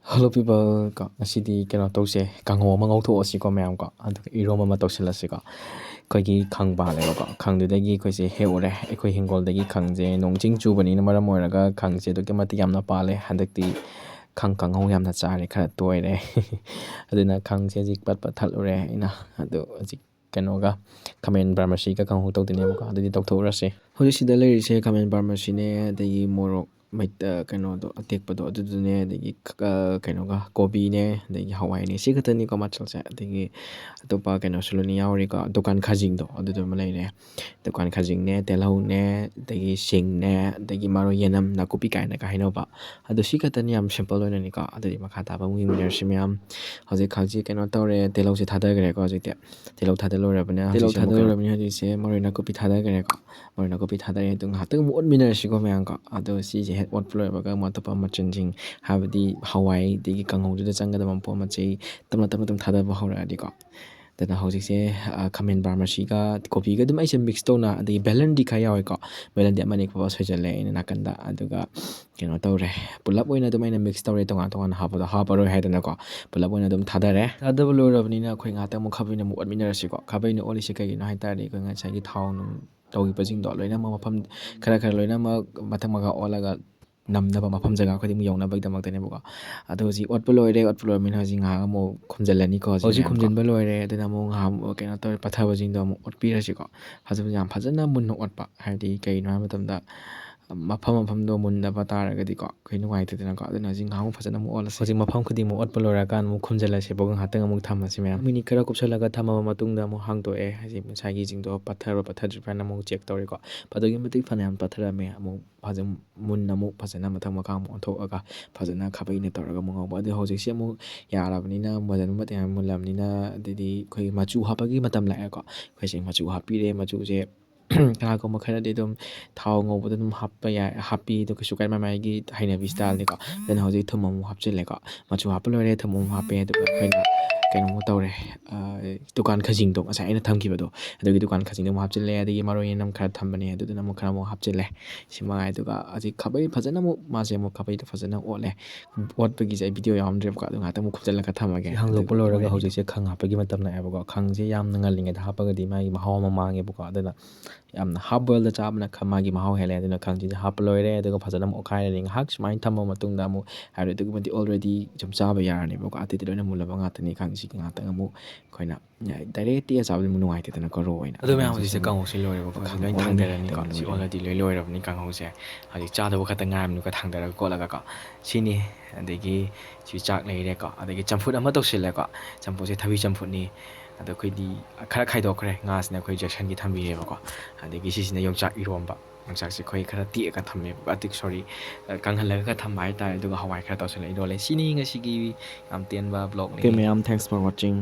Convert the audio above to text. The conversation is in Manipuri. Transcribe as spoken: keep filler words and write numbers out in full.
Hello people, ꯀꯣ, ꯉꯁꯤꯗꯤ ꯀꯩꯅꯣ ꯇꯧꯁꯦ, ꯀꯥꯡꯍꯧ ꯑꯃ ꯉꯧꯊꯣꯛꯑꯁꯤꯀꯣ ꯃꯌꯥꯝ ꯀꯣ, ꯑꯗꯨꯒ ꯏꯔꯣꯝꯕ ꯑꯃ ꯇꯧꯁꯤꯜꯂꯁꯤꯀꯣ꯫ ꯑꯩꯈꯣꯏꯒꯤ ꯈꯪ ꯄꯥꯜꯂꯦꯕꯀꯣ, ꯈꯪꯗꯨꯗꯒꯤ ꯑꯩꯈꯣꯏꯁꯦ ꯍꯦꯛꯎꯔꯦ꯫ ꯑꯩꯈꯣꯏ ꯍꯤꯡꯒꯣꯜꯗꯒꯤ ꯈꯪꯁꯦ, ꯅꯣꯡ ꯆꯤꯡ ꯆꯨꯕꯅꯤꯅ ꯃꯔꯝ ꯑꯣꯏꯔꯒ ꯈꯪꯁꯦ ꯑꯗꯨꯛꯀꯤ ꯃꯇꯤꯛ ꯌꯥꯝꯅ ꯄꯥꯜꯂꯦ꯫ ꯍꯟꯗꯛꯇꯤ ꯈꯪ ꯀꯥꯡꯍꯧ ꯌꯥꯝꯅ ꯆꯥꯔꯦ, ꯈꯔ ꯇꯣꯏꯔꯦ꯫ ꯑꯗꯨꯅ ꯈꯪꯁꯦ ꯍꯧꯖꯤꯛ ꯄꯠ ꯄꯠ ꯊꯠꯂꯨꯔꯦ ꯑꯩꯅ꯫ ꯑꯗꯨ ꯍꯧꯖꯤꯛ ꯀꯩꯅꯣꯒ ꯈꯥꯃꯦꯟ ꯕꯥꯔꯃꯥꯁꯤꯒ ꯀꯥꯡꯍꯧ ꯇꯧꯗꯣꯏꯅꯦꯕꯀꯣ꯫ ꯑꯗꯨꯗꯤ ꯇꯧꯊꯣꯛꯎꯔꯁꯦ꯫ ꯍꯧꯖꯤꯛ ꯁꯤꯗ ꯂꯩꯔꯤꯁꯦ ꯈꯥꯃꯦꯟ ꯕꯥꯔꯃꯥꯁꯤꯅꯦ, ꯑꯗꯒꯤ ꯃꯣꯔꯣꯛ ꯃꯩꯇ-, ꯀꯩꯅꯣꯗꯣ ꯑꯇꯦꯛꯄꯗꯣ ꯑꯗꯨꯗꯨꯅꯦ, ꯑꯗꯒꯤ ꯈ-, ꯀꯩꯅꯣꯒ ꯀꯣꯕꯤꯅꯦ, ꯑꯗꯒꯤ ꯍꯋꯥꯏꯅꯦ, ꯁꯤ ꯈꯛꯇꯅꯤꯀꯣ ꯃꯆꯜꯁꯦ꯫ ꯑꯗꯒꯤ ꯑꯇꯣꯞꯄ ꯀꯩꯅꯣꯁꯨ ꯂꯣꯏꯅ ꯌꯥꯎꯔꯤꯀꯣ, ꯗꯨꯀꯥꯟ ꯈꯥꯖꯤꯡꯗꯣ ꯑꯗꯨꯗꯨꯃ ꯂꯩꯔꯦ꯫ ꯗꯨꯀꯥꯟ ꯈꯥꯖꯤꯡꯅꯦ, ꯇꯤꯜꯍꯧꯅꯦ, ꯑꯗꯒꯤ ꯁꯤꯡꯅꯦ, ꯑꯗꯒꯤ ꯃꯔꯣꯏ, ꯌꯦꯅꯝ, ꯅꯥꯀꯨꯞꯄꯤ ꯀꯥꯏꯅꯒ ꯍꯥꯏꯅꯕ꯫ ꯑꯗꯣ ꯁꯤ ꯈꯛꯇꯅꯤ, ꯌꯥꯝ simple ꯑꯣꯏꯅꯅꯤꯀꯣ꯫ ꯑꯗꯨꯗꯤ ꯃꯈꯥ ꯇꯥꯕ ꯑꯃꯨꯛ ꯌꯦꯡꯃꯤꯟꯅꯔꯁꯤ ꯃꯌꯥꯝ꯫ ꯍꯧꯖꯤꯛ ꯈꯥꯡꯁꯤ ꯀꯩꯅꯣ ꯇꯧꯔꯦ, ꯇꯤꯜꯍꯧꯁꯤ ꯊꯥꯗꯈ꯭ꯔꯦꯀꯣ꯫ ꯍꯧꯖꯤꯛꯇꯤ ꯇꯤꯜꯍꯧ ꯊꯥꯗ ꯂꯣꯏꯔꯕꯅꯤꯅ, ꯇꯤꯜꯍꯧ ꯍꯧꯖꯤꯛꯁꯦ ꯑꯃꯨꯛ ꯊꯥꯗ ꯀꯩꯅꯣ ꯂꯣꯏꯔꯕꯅꯤꯅ ꯍꯧꯖꯤꯛꯁꯦ ꯃꯔꯣꯏ ꯅꯥꯀꯨꯞꯄꯤ ꯊꯥꯗꯈ꯭ꯔꯦꯀꯣ꯫ ꯃꯔꯣꯏ ꯅꯥꯀꯨꯞꯄꯤ ꯊꯥꯗꯔꯦ, ꯑꯗꯨ ꯉꯥꯏꯍꯥꯛꯇꯪ ꯑꯃꯨꯛ ꯑꯣꯠꯃꯤꯟꯅꯔꯁꯤꯀꯣ ꯃꯌꯥꯝꯀꯣ꯫ ꯑꯗꯣ ꯁꯤꯁꯦ ꯍꯦꯛ ꯑꯣꯠꯄ ꯂꯣꯏꯕꯒ ꯑꯃꯨꯛ ꯑꯇꯣꯞꯄ ꯃꯆꯜꯁꯤꯡ, ꯍꯥꯏꯕꯗꯤ ꯍꯋꯥꯏ, ꯑꯗꯒꯤ ꯀꯥꯡꯍꯧꯗꯨꯗ ꯆꯪꯒꯗꯕ ꯃꯄꯣꯠ ꯃꯆꯩ ꯇꯞꯅ ꯇꯞꯅ ꯑꯗꯨꯝ ꯊꯥꯗꯕ ꯍꯧꯔꯛꯑꯗꯤꯀꯣ꯫ ꯑꯗꯨꯅ ꯍꯧꯖꯤꯛꯁꯦ, ꯑ, ꯈꯥꯃꯦꯟ ꯕꯥꯔꯃꯥꯁꯤꯒ ꯀꯣꯕꯤꯒ ꯑꯗꯨꯝ ꯑꯩꯁꯦ mix ꯇꯧꯅ, ꯑꯗꯒꯤ ꯕꯦꯂꯟꯗꯤ ꯈꯔ ꯌꯥꯎꯋꯦꯀꯣ꯫ ꯕꯦꯂꯟꯗꯤ ꯑꯃꯅꯤ ꯈꯛ ꯁꯣꯏꯖꯜꯂꯦ ꯑꯩꯅ ꯅꯥꯀꯟꯗ꯫ ꯑꯗꯨꯒ ꯀꯩꯅꯣ ꯇꯧꯔꯦ, ꯄꯨꯂꯞ ꯑꯣꯏꯅ ꯑꯗꯨꯝ ꯑꯩꯅ mix ꯇꯧꯔꯦ, ꯇꯣꯉꯥꯟ ꯇꯣꯉꯥꯟꯅ ꯍꯥꯞꯄꯗꯣ ꯍꯥꯞꯄꯔꯣꯏ ꯍꯥꯏꯗꯅꯀꯣ꯫ ꯄꯨꯂꯞ ꯑꯣꯏꯅ ꯑꯗꯨꯝ ꯊꯥꯗꯔꯦ꯫ ꯊꯥꯗꯕ ꯂꯣꯏꯔꯕꯅꯤꯅ ꯑꯩꯈꯣꯏ ꯉꯥꯏꯍꯥꯛꯇꯪ ꯑꯃꯨꯛ ꯈꯥꯕꯩꯅ ꯑꯃꯨꯛ ꯑꯣꯠꯃꯤꯟꯅꯔꯁꯤꯀꯣ꯫ ꯈꯥꯕꯩꯅ ꯑꯣꯠꯂꯤꯁꯦ ꯀꯩꯒꯤꯅꯣ ꯍꯥꯏ ꯇꯥꯔꯗꯤ, ꯑꯩꯈꯣꯏ ꯉꯁꯥꯏꯒꯤ ꯊꯥꯎ ꯅꯨꯡ ꯇꯧꯈꯤꯕꯁꯤꯡꯗꯣ ꯂꯣꯏꯅꯃꯛ ꯃꯐꯝ ꯈꯔ ꯈꯔ ꯂꯣꯏꯅꯃꯛ ꯃꯊꯛ ꯃꯈꯥ ꯑꯣꯜꯂꯒ ꯅꯝꯅꯕ ꯃꯐꯝ ꯖꯒꯥ ꯈꯨꯗꯤꯡꯃꯛ ꯌꯧꯅꯕꯒꯤꯗꯃꯛꯇꯅꯦꯕꯀꯣ꯫ ꯑꯗꯣ ꯍꯧꯖꯤꯛ ꯑꯣꯠꯄ ꯂꯣꯏꯔꯦ, ꯑꯣꯠꯄ ꯂꯣꯏꯔꯕꯅꯤꯅ ꯍꯧꯖꯤꯛ ꯉꯥꯏꯍꯥꯛ ꯑꯃꯨꯛ ꯈꯨꯝꯖꯤꯜꯂꯅꯤꯀꯣ꯫ ꯍꯧꯖꯤꯛ ꯃꯌꯥꯝꯀꯣ ꯈꯨꯝꯖꯤꯟꯕ ꯂꯣꯏꯔꯦ, ꯑꯗꯨꯅ ꯑꯃꯨꯛ ꯉꯥꯏꯍꯥꯛ ꯑꯃꯨꯛ ꯀꯩꯅꯣ ꯇꯧꯔꯦ, ꯄꯠꯊꯕꯁꯤꯡꯗꯣ ꯑꯃꯨꯛ ꯑꯣꯠꯄꯤꯔꯁꯤꯀꯣ꯫ ꯐꯖꯅ, ꯌꯥꯝ ꯐꯖꯅ ꯃꯨꯟꯅ ꯑꯣꯠꯄ, ꯍꯥꯏꯕꯗꯤ ꯀꯩꯒꯤꯅꯣ ꯍꯥꯏꯕ ꯃꯇꯝꯗ, ꯃꯐꯝ ꯃꯐꯝꯗꯣ ꯃꯨꯟꯗꯕ ꯇꯥꯔꯒꯗꯤꯀꯣ ꯑꯩꯈꯣꯏ ꯅꯨꯡꯉꯥꯏꯇꯦꯗꯅꯀꯣ꯫ ꯑꯗꯨꯅ ꯍꯧꯖꯤꯛ ꯉꯥꯏꯍꯥꯛ ꯑꯃꯨꯛ ꯐꯖꯅ ꯑꯃꯨꯛ ꯑꯣꯠꯂꯁꯤ꯫ ꯍꯧꯖꯤꯛ ꯃꯐꯝ ꯈꯨꯗꯤꯡꯃꯛ ꯑꯣꯠꯄ ꯂꯣꯏꯔꯀꯥꯟꯗ ꯑꯃꯨꯛ ꯈꯨꯝꯖꯤꯜꯂꯁꯦꯕꯀꯣ, ꯉꯥꯏꯍꯥꯛꯇꯪ ꯑꯃꯨꯛ ꯊꯝꯃꯁꯤ ꯃꯌꯥꯝ꯫ ꯃꯤꯅꯤꯠ ꯈꯔ ꯀꯨꯞꯁꯜꯂꯒ ꯊꯝꯃꯕ ꯃꯇꯨꯡꯗ ꯑꯃꯨꯛ ꯍꯥꯡꯗꯣꯛꯑꯦ꯫ ꯍꯧꯖꯤꯛ ꯉꯁꯥꯏꯒꯤꯁꯤꯡꯗꯣ ꯄꯠꯊꯔꯕ ꯄꯠꯊꯗ꯭ꯔꯤꯕ꯭ꯔꯥꯅ ꯑꯃꯨꯛ check ꯇꯧꯔꯦꯀꯣ꯫ ꯑꯗꯨꯛꯀꯤ ꯃꯇꯤꯛ ꯐꯅꯌꯥꯝ ꯄꯠꯊꯔꯝꯃꯦ꯫ ꯑꯃꯨꯛ ꯐꯖꯅ ꯃꯨꯟꯅ ꯑꯃꯨꯛ ꯐꯖꯅ ꯃꯊꯛ ꯃꯈꯥ ꯑꯃꯨꯛ ꯑꯣꯟꯊꯣꯛꯑꯒ ꯐꯖꯅ ꯈꯥꯕꯩꯅ ꯇꯧꯔꯒ ꯑꯃꯨꯛ ꯉꯧꯕ꯫ ꯑꯗꯨ ꯍꯧꯖꯤꯛꯁꯦ ꯑꯃꯨꯛ ꯌꯥꯔꯕꯅꯤꯅ, ꯃꯨꯟꯖꯟꯕ ꯃꯇꯝ ꯌꯥꯝ ꯃꯨꯜꯂꯕꯅꯤꯅ, ꯑꯗꯩꯗꯤ ꯑꯩꯈꯣꯏ ꯃꯆꯨ ꯍꯥꯞꯄꯒꯤ ꯃꯇꯝ ꯂꯥꯛꯑꯦꯀꯣ꯫ ꯑꯩꯈꯣꯏꯁꯦ ꯃꯆꯨ ꯍꯥꯞꯄꯤꯔꯦ꯫ ꯃꯆꯨꯁꯦ ꯀꯅꯥꯒꯨꯝꯕ ꯈꯔꯗꯤ ꯑꯗꯨꯝ ꯊꯥꯎ ꯉꯧꯕꯗ ꯑꯗꯨꯝ ꯍꯥꯞꯄ ꯌꯥꯏ, ꯍꯥꯞꯄꯤ꯫ ꯑꯗꯨ ꯀꯩꯁꯨ ꯀꯥꯏ, ꯃꯥꯏ ꯃꯥꯏꯒꯤ ꯍꯩꯅꯕꯤ styleꯅꯤꯀꯣ꯫ ꯑꯗꯨꯅ ꯍꯧꯖꯤꯛ ꯊꯨꯝ ꯑꯃꯨꯛ ꯍꯥꯞꯆꯤꯜꯂꯦꯀꯣ꯫ ꯃꯆꯨ ꯍꯥꯞꯄ ꯂꯣꯏꯔꯦ, ꯊꯨꯝ ꯑꯃꯨꯛ ꯍꯥꯞꯄꯦ꯫ ꯑꯗꯨꯒ ꯑꯩꯈꯣꯏꯅ ꯀꯩꯅꯣꯃꯨꯛ ꯇꯧꯔꯦ꯫ ꯑ, ꯗꯨꯀꯥꯟ ꯈꯖꯤꯡꯗꯣ, ꯉꯁꯥꯏ ꯑꯩꯅ ꯊꯝꯈꯤꯕꯗꯣ, ꯑꯗꯨꯒꯤ ꯗꯨꯀꯥꯟ ꯈꯖꯤꯡꯗꯣ ꯑꯃꯨꯛ ꯍꯥꯞꯆꯤꯜꯂꯦ꯫ ꯑꯗꯒꯤ ꯃꯔꯣꯏ ꯌꯦꯅꯝ ꯈꯔ ꯊꯝꯕꯅꯦ, ꯑꯗꯨꯗꯨꯅ ꯑꯃꯨꯛ ꯈꯔ ꯑꯃꯨꯛ ꯍꯥꯞꯆꯤꯜꯂꯦ꯫ ꯁꯤ ꯃꯉꯥꯏ꯫ ꯑꯗꯨꯒ ꯍꯧꯖꯤꯛ ꯈꯥꯕꯩ ꯐꯖꯅ ꯑꯃꯨꯛ, ꯃꯥꯁꯦ ꯑꯃꯨꯛ ꯈꯥꯕꯩꯗꯣ ꯐꯖꯅ ꯑꯣꯠꯂꯦ꯫ ꯑꯣꯠꯄꯒꯤꯁꯦ ꯑꯩ ꯚꯤꯗꯤꯑꯣ ꯌꯥꯎꯔꯝꯗ꯭ꯔꯦꯕꯀꯣ, ꯑꯗꯨ ꯉꯥꯛꯇꯪ ꯑꯃꯨꯛ ꯈꯨꯝꯖꯤꯜꯂꯒ ꯊꯝꯃꯒꯦ꯫ ꯍꯥꯡꯗꯣꯛꯄ ꯑꯗꯨꯒ ꯂꯣꯏꯔꯒ ꯍꯣꯔꯦꯟ ꯍꯧꯖꯤꯛꯁꯦ ꯈꯪ ꯍꯥꯞꯄꯒꯤ ꯃꯇꯝ ꯂꯥꯛꯑꯦꯕꯀꯣ꯫ ꯈꯪꯁꯦ ꯌꯥꯝꯅ ꯉꯜꯂꯤꯉꯩꯗ ꯍꯥꯞꯄꯒꯗꯤ ꯃꯥꯒꯤ ꯃꯍꯥꯎ ꯑꯃ ꯃꯥꯡꯉꯦꯕꯀꯣ꯫ ꯑꯗꯨꯅ ꯌꯥꯝꯅ half boilꯗ ꯆꯥꯕꯅ ꯈ-, ꯃꯥꯒꯤ ꯃꯍꯥꯎ ꯍꯦꯜꯂꯦ꯫ ꯑꯗꯨꯅ ꯈꯪꯁꯤꯁꯦ ꯍꯥꯞꯄ ꯂꯣꯏꯔꯦ꯫ ꯑꯗꯨꯒ ꯐꯖꯅ ꯑꯃꯨꯛ ꯑꯣꯠꯈꯥꯏꯔꯅꯤ꯫ ꯉꯥꯏꯍꯥꯛ ꯁꯨꯃꯥꯏꯅ ꯊꯝꯕ ꯃꯇꯨꯡꯗ ꯑꯃꯨꯛ, ꯍꯥꯏꯕꯗꯤ ꯑꯗꯨꯛꯀꯤ ꯃꯇꯤꯛ already ꯁꯨꯝ ꯆꯥꯕ ꯌꯥꯔꯅꯦꯕꯀꯣ꯫ ꯑꯇꯩꯗꯤ ꯂꯣꯏꯅ ꯃꯨꯜꯂꯕ ꯉꯥꯛꯇꯅꯤ꯫ ꯈꯪꯁꯤꯒꯤ ꯉꯥꯛꯇꯪ ꯑꯃꯨꯛ ꯑꯩꯈꯣꯏꯅ direct ꯇꯦꯛꯑ ꯆꯥꯕꯗꯤ ꯑꯃꯨꯛ ꯅꯨꯡꯉꯥꯏꯇꯦꯗꯅꯀꯣ, raw ꯑꯣꯏꯅ꯫ ꯑꯗꯨ ꯃꯌꯥꯝ ꯑꯗꯨꯅ ꯍꯧꯖꯤꯛꯁꯦ ꯁꯤꯁꯦ ꯀꯥꯡꯍꯧꯁꯦ ꯂꯣꯏꯔꯦꯕꯀꯣ꯫ ꯍꯧꯖꯤꯛ ꯈꯥꯡ ꯂꯣꯏ ꯑꯣꯜꯂꯅꯤ꯫ ꯊꯥꯡꯊꯔꯅꯤꯀꯣ꯫ ꯑꯗꯨꯒ ꯁꯤ ꯂꯣꯏꯔꯦ꯫ Already ꯂꯣꯏ ꯂꯣꯏꯔꯕꯅꯤ ꯀꯥꯡꯍꯧꯁꯦ꯫ ꯍꯧꯖꯤꯛ ꯆꯥꯗꯧꯕ ꯈꯛꯇ ꯉꯥꯏꯔꯕꯅꯤꯀꯣ꯫ ꯊꯥꯡꯊꯔꯒ ꯀꯣꯠꯂꯒꯀꯣ꯫ ꯁꯤꯅꯤ꯫ ꯑꯗꯒꯤ ꯁꯤ ꯆꯥꯛ ꯂꯩꯔꯦꯀꯣ꯫ ꯑꯗꯒꯤ ꯆꯝꯐꯨꯠ ꯑꯃ ꯇꯧꯁꯤꯜꯂꯦꯀꯣ꯫ ꯆꯝꯐꯨꯠꯁꯦ ꯊꯕꯤ ꯆꯝꯐꯨꯠꯅꯤ꯫ ꯑꯗꯣ ꯑꯩꯈꯣꯏꯗꯤ ꯈꯔ ꯈꯥꯏꯗꯣꯛꯈ꯭ꯔꯦ꯫ ꯉꯥꯁꯤꯅ ꯑꯩꯈꯣꯏ ꯖꯦꯛꯁꯟꯒꯤ ꯊꯝꯕꯤꯔꯦꯕꯀꯣ꯫ ꯑꯗꯒꯤ ꯁꯤꯁꯤꯅ ꯌꯣꯡꯆꯥꯛ ꯏꯔꯣꯝꯕ꯫ ꯌꯣꯡꯆꯥꯛꯁꯦ ꯑꯩꯈꯣꯏ ꯈꯔ ꯇꯦꯛꯑꯒ ꯊꯝꯃꯦꯕꯀꯣ꯫ ꯑꯇꯦꯛ-, sorry, ꯀꯪꯍꯜꯂꯒ ꯈꯔ ꯊꯝꯕ ꯍꯥꯏꯇꯥꯔꯦ꯫ ꯑꯗꯨꯒ ꯍꯋꯥꯏ ꯈꯔ ꯇꯧꯁꯤꯜꯂꯒ ꯏꯔꯣꯜꯂꯦ꯫ ꯁꯤꯅꯤ ꯉꯁꯤꯒꯤ ꯌꯥꯝ ꯇꯦꯟꯕ vlogꯅꯤ꯫ Okay ꯃꯌꯥꯝ, thanks for watching꯫